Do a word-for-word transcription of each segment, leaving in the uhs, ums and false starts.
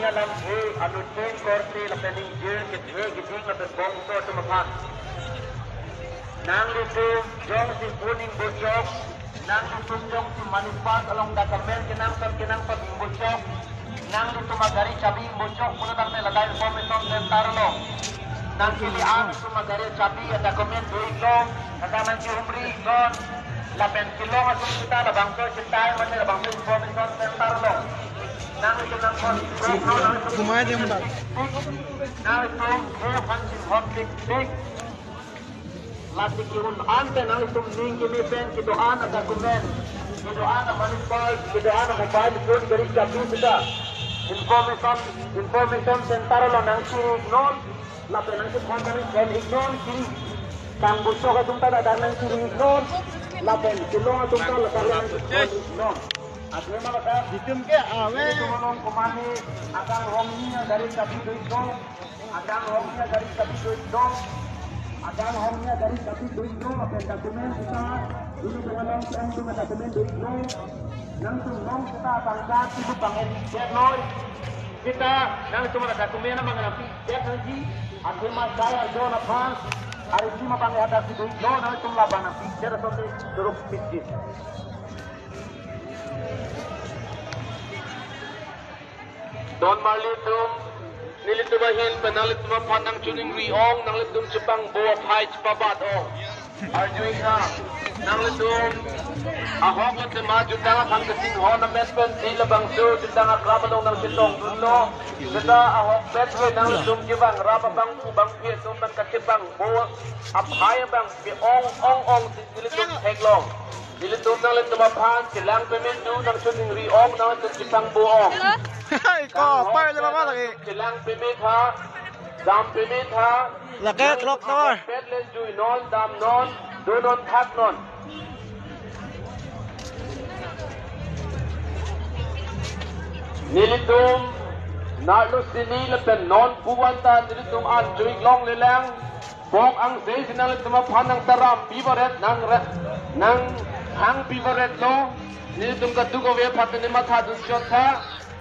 Alam he anuttin korte lapen ingjir kethe giding lapen bongso atum aphan. Nanglitum jongsi pu ning bochok, nanglitum jongsi manipal along document kenangpon kenangpon ning bochok, nanglitum agari chabi ning bochok pulo tangte ladak information center along nangkele-an atum agari chabi a-document do-iklo, ladak nangkehumri-iknon, lapen kelong atum seta labangso chetai mate labangso information center along. Nanglitum nangkon Kumai jembat. Nanglitum he aphan chinghon pikpik. Lasi ke-un ante nanglitum ning keme pen kedo-an a-document, kedo-an a-manipal, kedo-an a-mobile phone, gari chabi seta information, information center along nangchiri-iknon, lapen nangchiri-iknon, nangchiri-iknon, chiri. Kang bochok atum ta ladak nangchiri-iknon, lapen kelong atum ta ladak nangchiri-iknon. Athema ladak, itum ke ave. Itum along komane adang hongni agari chabi do-iknon. Adang hongni agari chabi do-iknon. Adang hongni agari chabi do-iknon. Lapen document seta, itum along pen itum document do-iknon. Nangtum along seta tangka tilu pang-en-ik detnoi. Seta nangtum a-document nangpi-ik detji. Athema sai arjon aphan, ari sima pang hadak si do-iknon, nangtum labang nangpi-ik det asonte suruk pijit. Don marli atum, nelitum ahin pen nanglitum aphan nangchiningri-ong, nanglitum chepangbo aphai chepabat-ong. Arju-ik tha, nanglitum ahok le tema jutang aphan kesinghon amen pensi labangso jutang akrap along nangchetongdunlo. Seta ahokpet he nanglitum kevang rap abangphu bangphi atum pen kachepangbo aphai abang ke-ong ong ong si nelitum theklong. Nelitum nanglitum aphan chelang pame thu nangchiningri-ong, nanglitum chepangbo-ong. Hai, ko, par le mama lagi. Chelang pame tha, dam pame tha. Lake clock tower. Pet le juinon, damnon, donon, thaknon. Nelitum, nalo sini lapen non pu anta nelitum an juik longlelang. Pok angse si nanglitum aphan nangtaram pivaret nang re-, nanghang pivaretlo. Nelitum kadokave aphan neli mathadun chot tha.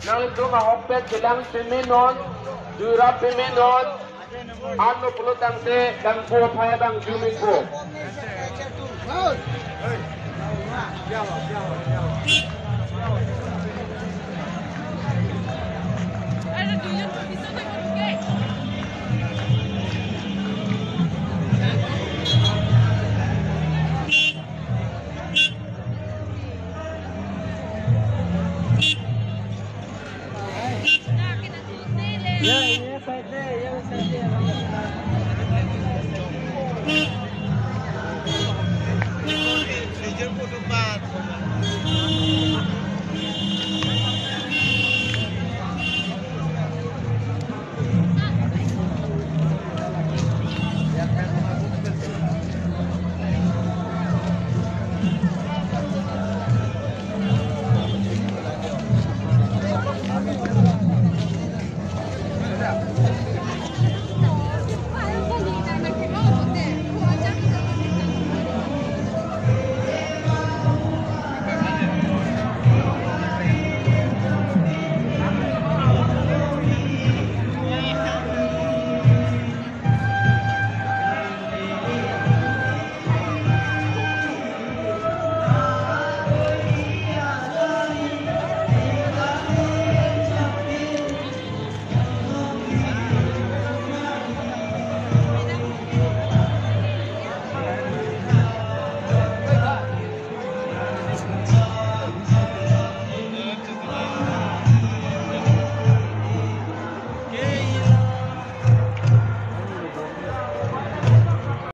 Nanglitum ahokpet chelang pamenon, juirap pamenon. Anlo pulo tangte kangpu aphai abang jumingpo.